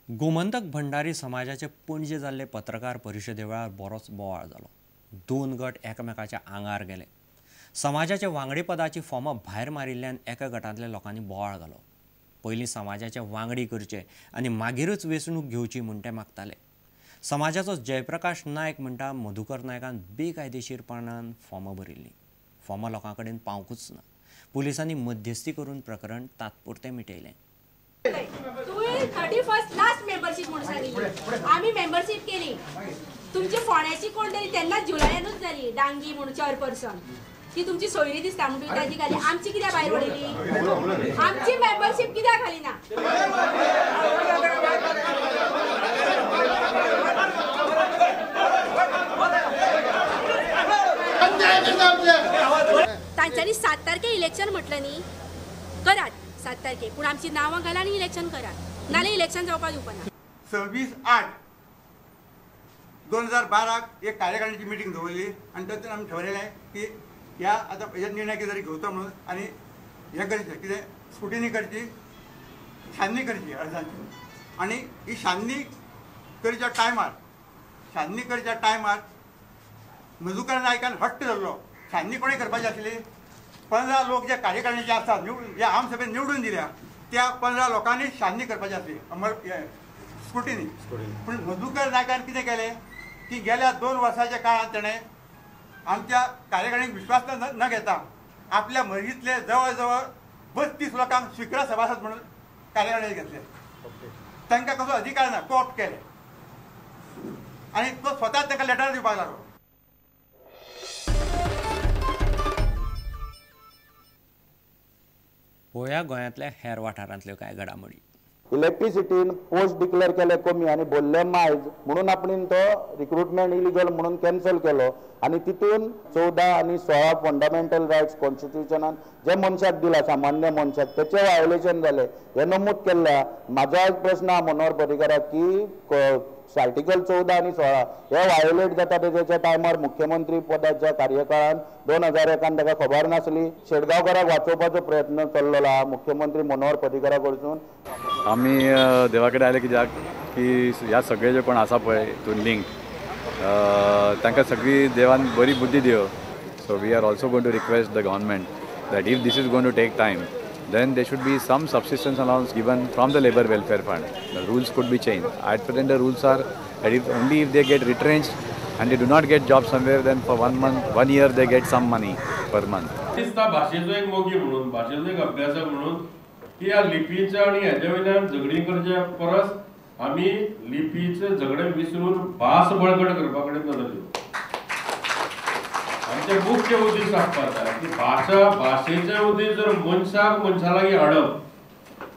गोमंतक भंडारी समाजाचे पणजे जाल्ले पत्रकार परिशदे वेळार बरोच बोवाळ जालो. दोन गट एकामेकाच्या आंगार गेले. समाजाच्या वांगडीपदाची फॉर्मां भायर मारिल्ल्यान एका गटांतल्या लोकांनी बोवाळ घालो. पयलीं समाजाचे वांगडी करचे आनी मागीरच वेंचणूक घेवची म्हूण ते मागताले. समाजाचो जयप्रकाश नायक म्हणटा मधुकर नायकान बेकायदेशीरपणान फॉर्मां भरिल्लीं. फॉर्मां लोकां कडेन पावंकूच ना. पुलिसांनी मध्यस्थी करून प्रकरण तात्पुरतें मिटयलें. तुवें 31 लास्ट मेंबरशीप म्हणून सांगिल्ली, आमी मेंबरशीप केली. तुमची फोंड्याची कोण तरी तेन्ना जुलयानूच जाली, डांगी म्हणून चेअरपर्सन, ती तुमची सोयरी दिसता म्हणून ताजी घाली. आमची कित्याक भायर उडयली? आमची मेंबरशीप कित्याक घाली ना? तांच्यांनी 7 तारखे इलेक्शन म्हटलें न्ही, करात 7 तारखे, पूण आमची नांवां घाला आनी इलेक्शन करात, नाल्यार इलेक्शन जावपाक दिवपाना. 26/8/2012 एक कार्यकारिणीची मिटींग दवरली आनी तातूंत आमी ठरयलें की ह्या आतां हेजेर निर्णय कितें तरी घेवचो म्हणून आनी हें करचें कितें स्क्रुटिनी करची, छाननी करची अर्जांची. आनी ही छाननी करच्या टायमार मधुकर नायकान हट्ट धरलो. छाननी कोणें करपाची आसली? 15 लोक जे कार्यकारिणीचे आसात निवडून, जे आमसभेन निवडून दिल्या त्या 15 लोकांनी छाननी करपाची आसली, अमर स्क्रुटिनी. पूण मधुकर नायकान कितें केलें की गेल्या 2 वर्साच्या काळांत तेणें आमच्या कार्यकारिणीक विश्वास न घेता आपल्या मर्जीतले जवळ जवळ 32 लोकांक स्विकृत सभासद म्हणून कार्यकारिणीत घेतले. तांकां कसो अधिकार ना, कोऑप्ट केले आनी तो स्वताच तांकां लेटर दिवपाक लागलो. पळोवया गोंयांतल्या हेर वाठारांतल्यो कांय घडामोडी. इलेक्ट्रिसिटीन पोस्ट डिक्लेअर केले कमी आनी भरले मायज म्हणून आपणेन तो रिक्रुटमेंट इलिगल म्हणून कॅन्सल केलो आनी तितून 14 आनी 16 फंडामेंटल रायट्स कॉन्स्टिट्युशनान जे मनशाक दिला सामान्य मनशाक तेचे व्हायोलेशन जालें हें नमूद केल्लें. म्हाजो आज प्रस्न आहा मनोहर पर्रीकाराक की आर्टिकल 14 आनी 16 हे व्हायोलेट जाता तेच्या टायमार मुख्यमंत्री पदाच्या कार्यकाळान 2001 ताका खबर नासली. शेटगांवकाराक वाचोवपाचो प्रयत्न चल्लेलो आहा मुख्यमंत्री मनोहर पर्रीकारा कडसून. आमी देवा कडेन आयले कित्याक की ह्या सगळे जे कोण आसा पळय हितून लिंक तांकां सगळी देवान बरी बुद्धी दिव. So we are also going to request the government that if this is going to take time then there should be some subsistence allowance given from the Labour Welfare Fund. The rules could be changed. At present the rules are that if only if they get retrenched and they do not get job somewhere, then for 1 month, 1 year they get some money per month. दिसता भाशेचो एक मोगी म्हणून, भाशेचो एक अभ्यासक म्हणून की ह्या लिपीच्या आनी हेज्या वयल्यान झगडीं करच्या परस आमी लिपीचें झगडें विसरून भास बळकट करपा कडेन नदर दिवप. आमचे मुख्य उद्देश आसपाक जाय की भाशा, भाशेचे उद्देश जर मनशाक मनशा लागीं हाडप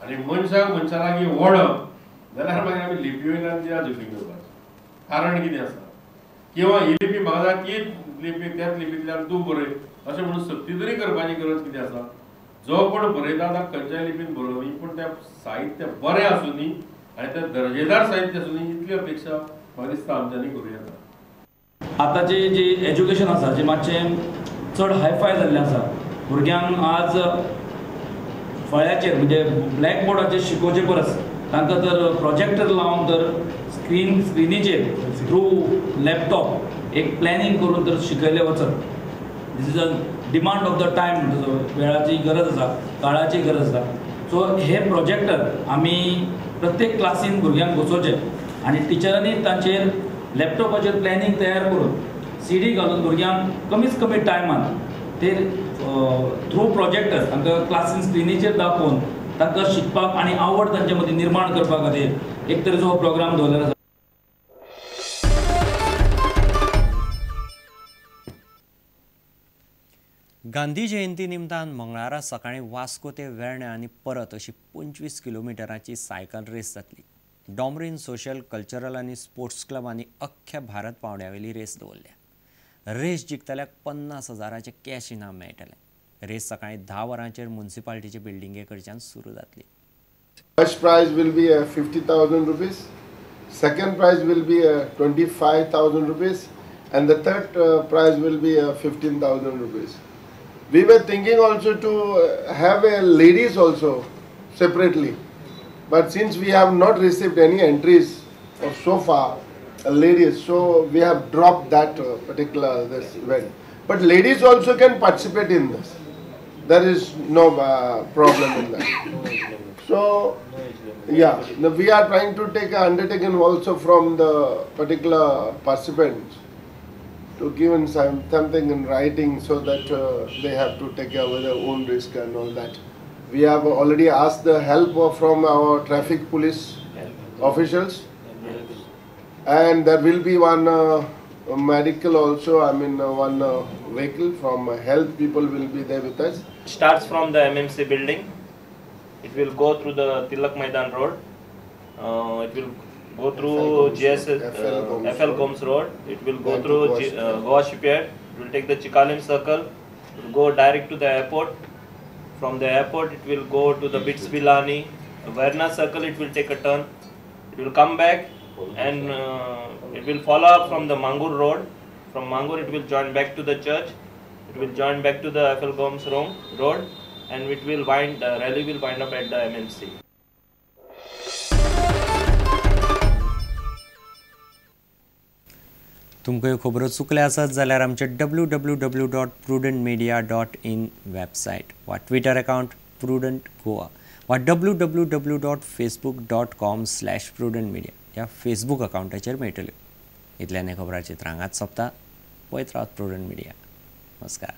आनी मनशाक मनशा लागीं ओडप जाल्यार मागीर आमी लिपी वयल्यान कित्याक झगडीं करपाचें कारण कितें आसा? किंवा ही लिपी म्हाका जाय तीच लिपी त्याच लिपींतल्यान तूं बरय अशें म्हणून सक्ती तरी करपाची गरज कितें आसा? जो कोण बरयता ताका खंयच्याय लिपीन बरोवनी, पूण तें साहित्य बरें आसूनी आनी तें दर्जेदार साहित्य आसूनी इतली अपेक्षा म्हाका दिसता आमच्यांनी करूं येता. आतांचें जें एज्युकेशन आसा जें मातशें चड हायफाय जाल्लें आसा, भुरग्यांक आज फळ्याचेर म्हणजे ब्लॅक बोर्डाचेर शिकोवचे परस तांकां जर प्रोजेक्टर लावन तर स्क्रिनीचेर थ्रू लॅपटॉप एक प्लॅनिंग करून तर शिकयलें वचत. This is a demand of the time, वेळाची गरज आसा, काळाची गरज आसा. सो हे प्रोजेक्टर आमी प्रत्येक क्लासीन भुरग्यांक बसोवचे आनी टिचरांनी तांचेर लॅपटॉपाचेर प्लॅनिंग तयार करून सी डी घालून भुरग्यांक कमीत कमी टायमान ते थ्रू प्रोजेक्टर तांकां क्लासीन स्क्रिनीचेर दाखोवन तांकां शिकपाक आनी आवड तांचे मदीं निर्माण करपा खातीर एक तरेचो हो प्रोग्राम दवरलेलो आसा. गांधी जयंती निमतान मंगळारा सकाळीं वास्को ते वेर्णा आनी परत अशी 25 किलोमिटरांची सायकल रेस जातली. डोमरीन सोशल कल्चरल आनी स्पोर्ट्स क्लबांनी अख्ख्या भारत पांवड्यावेली रेस दवरल्या. रेस जिखतल्याक 50,000 कॅश इनाम मेळटलें. रेस सकाळीं 10 वरांचेर म्युनिसिपालिटीचे बिल्डिंगे कडच्यान सुरू जातली. First prize will be 50,000 rupees, second prize will be 25,000 rupees and the third prize will be 15,000 rupees. We were thinking also to have a ladies also separately. But since we have not received any entries of so far, ladies, so we have dropped that particular this event. But ladies also can participate in this. There is no problem in that. So, yeah, we are trying to take an undertaking also from the particular participants to give in something in writing so that they have to take care of their own risk and all that. We have already asked the help from our traffic police officials, and there will be one medical also, I mean one vehicle from health people will be there with us. It starts from the MMC building. It will go through the Tilak Maidan Road. It will go through FL Gomes Road. It will go through Goa Shipyard. It will take the Chikalim Circle. It will go direct to the airport. From the airport, it will go to the Bits Pilani, Verna Circle. It will take a turn. It will come back and it will follow up from the Mangur Road. From Mangur, it will join back to the church. It will join back to the FL Gomes Road, and it will wind. The rally will wind up at the MMC. तुमकां ह्यो खबरो चुकल्या आसत जाल्यार आमचे www.prudentmedia.in website वा Twitter account prudent Goa वा www.facebook.com/prudentmedia ह्या Facebook अकाउंटाचेर मेळटल्यो. इतल्यान खबरांची रांगात सोंपता. पळयत रावत प्रुडंट मिडिया. नमस्कार.